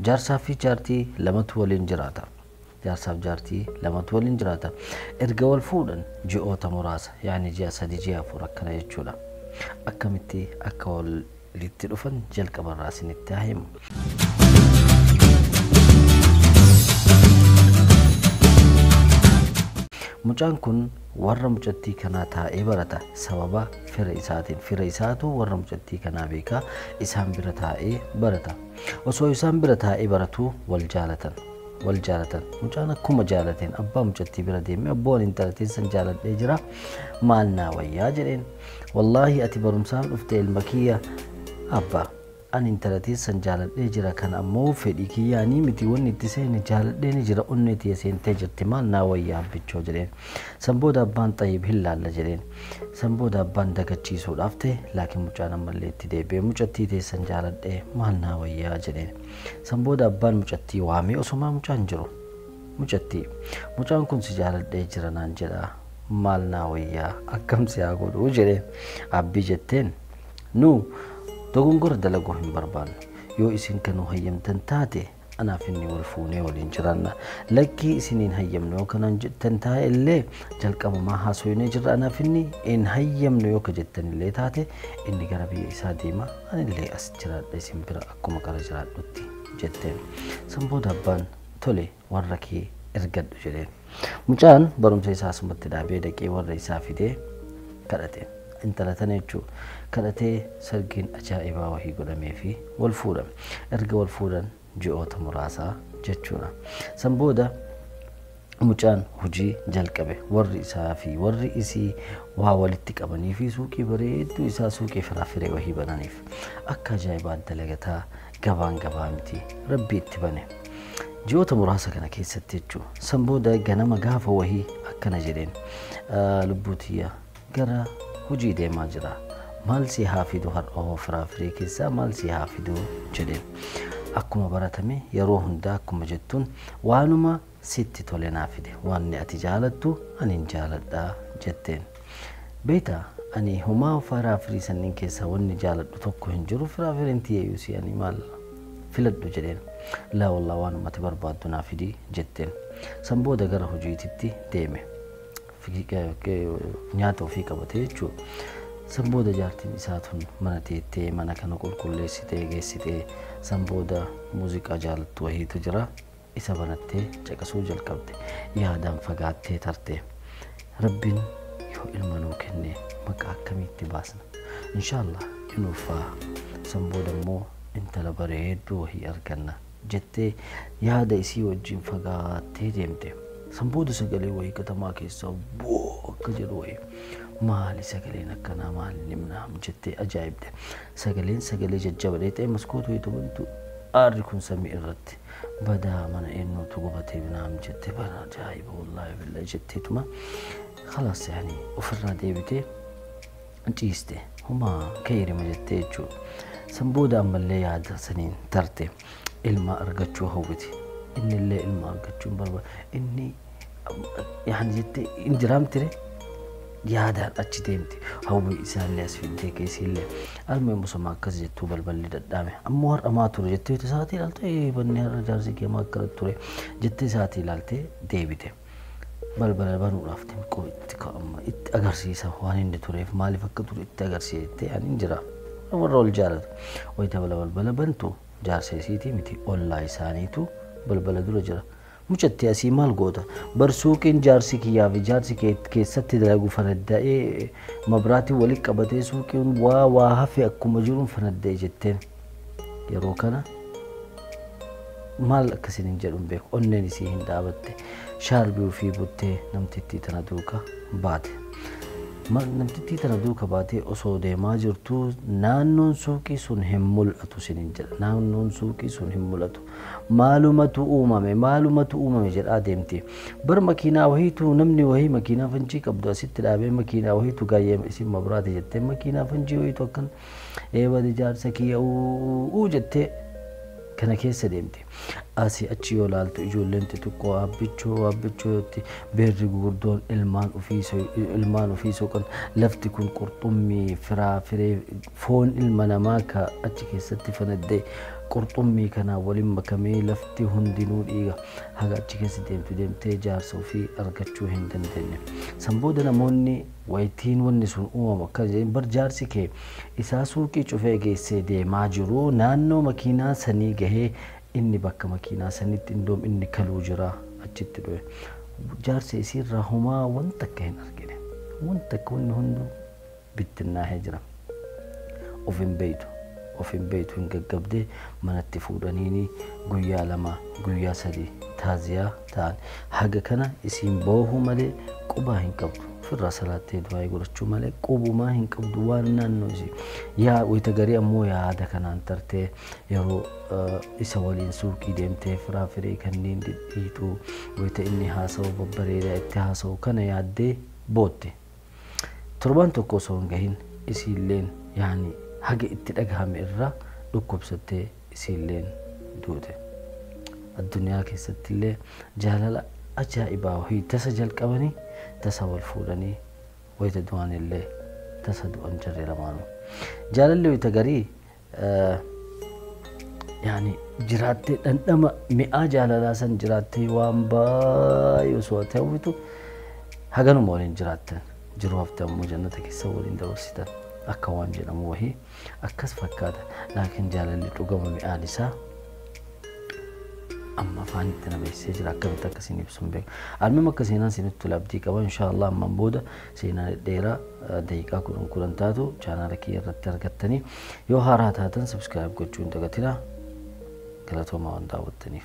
Jaarsaa fi jaartii lamatu waliin jiraata. Jaarsaaf jaartii lamatu waliin jiraata. Erga wal fuudhan ji'oota muraasa, yaani ji'a 3 ji'a 4 akkana jechuudha. Akkamitti akka walitti dhufan jalqabarraa isinitti haa himu. Mucaan kun warra mucattii kanaa taa'ee barata. Sababa fira isaatiin. Fira isaatu warra mucattii kanaa beekaa, isaan bira taa'ee barata. Osoo isaan bira taa'ee baratuu wal jaalatan. Wal jaalatan. Mucaan akkuma jaalateen abbaa mucattii bira deemee abboon intalateen san jaaladhee jira maal naa wayyaa jedheen. Wallaahi ati barumsaaf dhufte ilma kiyya abbaa. Ani intalateen san jaaladhee jira kan ammoo fedhii kiyyaanii miti wanni itti seene jaaladhee ni jira onnee tiyya seentee jirti maal naa wayyaa abbichoo jedheen. San booda abbaan xayyib hin laalla jedheen. San booda abbaan dagachiisuudhaaf ta'e laakiin mucaan ammallee itti deebi'ee mucattii teessan jaaladhee maal naa wayyaa jedheen. San booda abbaan mucattii waamee osomaa mucaan jiru. Mucattii mucaan kun si jaaladhee jira naan jedha maal naa wayyaa akkam si haa godhuu jedheen. Abbii jetteen nu dogongora dalaguu hin barbaannu. Yoo isin kanuu hayyamtan taate anaaf inni wal fuunee waliin jiraanna. Lakkii isiniin hayyamnu yoo kanaan jettan taa'e illee jalqabumaa haasofnee jirra anaaf inni hin hayyamnu yoo ka jettan illee taate inni gara biyya isaa deema anillee as jiraadha isin bira akkuma qara jiraadhutti jetteen. San booda abbaan tole warra kee ergadhu jedheen. Mucaan barumsa isaa asumatti dhaabee dhaqee warra isaa fidee kadhate. Intala tana jechuun kadhatee sargiin ajaa'ibaa wahii godhamee fi wal fuudhan. Erga wal fuudhan ji'oota muraasaa jechuudha. San booda mucaan hojii jalqabe. Warri isaa fi warri isii waa walitti qabanii fi suuqii bareedduu isaa suuqii firaafiree wahii bananiif. Akka ajaa'ibaa dalagataa gabaan gabaa miti rabbi itti bane. Ji'oota muraasa kana keessatti jechuudha. San booda ganama gaafa wahii akkana jedheen lubbuu tiyya gara hojii deemaa jira. Maal si haa fidu har'a hoo firaafiree keessaa maal si haa fidu jedheen. Akkuma baratame yeroo hundaa akkuma jettuun waanuma sitti tole naa fide wanni ati jaalattu ani hin jaaladhaa jetteen. Beektaa ani homaa firaafirii sanniin keessaa wanni jaaladhu tokko hin jiru firaafiriin tiyyeeyyuu si ani maal filadhu jedheen. Laa wallaa waanuma ati barbaaddu naa fidi jetteen. San booda gara hojiititti deeme. Nyaata ofii qabatee jechuudha. San booda jaartiin isaa tun mana teettee mana kana qulqulleessitee geessitee san booda muuziqaa jaalattu wahiitu jira. Isa banattee caqasuu jalqabde. Yaadaan fagaattee tarte. Rabbiin yoo ilma nuu kenne maqaa akkamiitti baasna? Inshaallah inuufaa san booda immoo intala bareedduu wahii arganna jettee yaada isii wajjin fagaattee deemte. San booda sagalee wayii katamaa keessaa boo akka jedhu wayii maali sagaleen akkanaa maali nimnaam jettee ajaa'ibde. Sagaleen sagalee jajjabadee ta'e maskoota wayii bantu aarri kun samii irratti badaa mana eenyuutu gubatee binaam jettee bana ajaa'iba wallaahi billahi jetteetuma khalaas yaani ofirraa deebitee ciiste homaa keerima jettee jechuudha. San booda ammallee yaada saniin tarte ilma argachuu hawwiti. Inni illee ilma argachuu hin barbaadu. Inni yaani jettee hin jiraamtire yaadaan achi deemti. Hawwii isaallee as fiddee keessillee almee musuma akkas jettuu balballi dadhaame. Ammoo har'a maa ture jettee isaatii ilaalte banni har'a jaarsi kee maa akkana ture jettee isaatii ilaaltee deebite. Balbala banuudhaaf xiqqoo itti ka'ama itti agarsiisa waan inni tureef maaliif akka ture itti agarsiisa jettee ani hin jira. Warra ol jaalatu. Wayita balbala bantu jaarsa isiitii miti ollaa isaaniitu balbala dura jira. Mucattii asii maal goota? Bar suuqiin jaarsi kiyyaa fi jaarsi keessatti dalagu fanadda'ee mabraatiin walitti qabatee suuqiin waa waa hafe akkuma jiruun fanadda'e jetteen. Yeroo kana maal akkasiin hin jedhu hin beeku. Onneen isii hin dhaabatte. Shaarbii ofii buttee namtittii tana duuka baate. Namtittii tana duuka baatee osoo deemaa jirtuu naannoon suuqii sun hin mul'atu sinin jedha. Naannoon suuqii sun hin mul'atu. Maalumatu uumame maalumatu uumame jedhaa deemti. Bar makiinaa wahiitu namni wahii makiinaa fanjii qabdu asitti dhaabee makiinaa wahiitu gaayyee isin mabraate jettee makiinaa fanjii wahiitu akkan eebade jaarsa kiyya uu jettee kana keessa deemti. Asii achi yoo ilaaltu ijoolleen xixiqqoo abbichoo abbichoo yotti beerri gurguddoon ilmaan ofii soqan lafti kun qurxummii firaafiree foon ilma namaa ka achi keessatti fanaddee Qurxummii kanaa waliin makamee lafti hundinuu dhiiga. Haga achi keessa deemtu deemtee jaarsa ofii argachuu hin dandeenye. San booda namoonni wayitiin wanni sun uumamu akka jedhan bar jaarsi kee isaa suuqii cufee geessee deemaa jiru naannoo makiinaa sanii gahee inni bakka makiinaa sanitti indoom inni kaluu jira achitti dhufe. Jaarsi isiirraa homaa wanta akka hin argine. Wanta akka wanni hunduu bittinnaahee jira. Of hin beeytu. Of hin beeytu hin gaggabdee manatti fuudhaniini guyyaa 2 guyyaa 3 taaziyaa ta'an. Haga kana isiin boohuu malee qubaa hin qabdu. Ofirraa salaattee du'aa godhachuu malee qubumaa hin qabdu waan naannoo isii. Yaa wayita garii ammoo yaada kanaan tartee yeroo isa waliin suuqii deemtee firaafirii kanneen dhidhiitu wayita inni haasa'u babbareedaa itti haasa'u kana yaaddee bootte. Torbaan tokko osoo hin gahin isiilleen yaani haga itti dhagahame irraa dhukkubsattee isiilleen duute. Addunyaa keessatti illee jaalala ajaa'ibaa wahii tasa jalqabanii tasa wal fuudhanii wayita du'an illee tasa du'an jarri lamaanuu. Jaalalli wayita garii yaani jiraattee dhandhama mi'aa jaalalaa san jiraattee waan baay'ee osoo ati hawwitu haganuma waliin jiraattan jiruu hafte ammoo jannata keessa waliin dabarsitan akka waan jedhamu wahii akkas fakkaata. Laakiin jaalalli dhugama mi'aan isaa amma afaan itti na beeksisee jira akkamitti akka isin ibsu hin beeku. Almuma akka seenaan isinitti tole abdii qaba. Inshaallah ammaan booda seenaa dhedheeraa daqiiqaa 10 10 taatu chaanaala kiyya irratti argattanii yoo haaraa taatan subscribe gochuu hin dagatinaa. Galatoomaa waan daawwattaniif.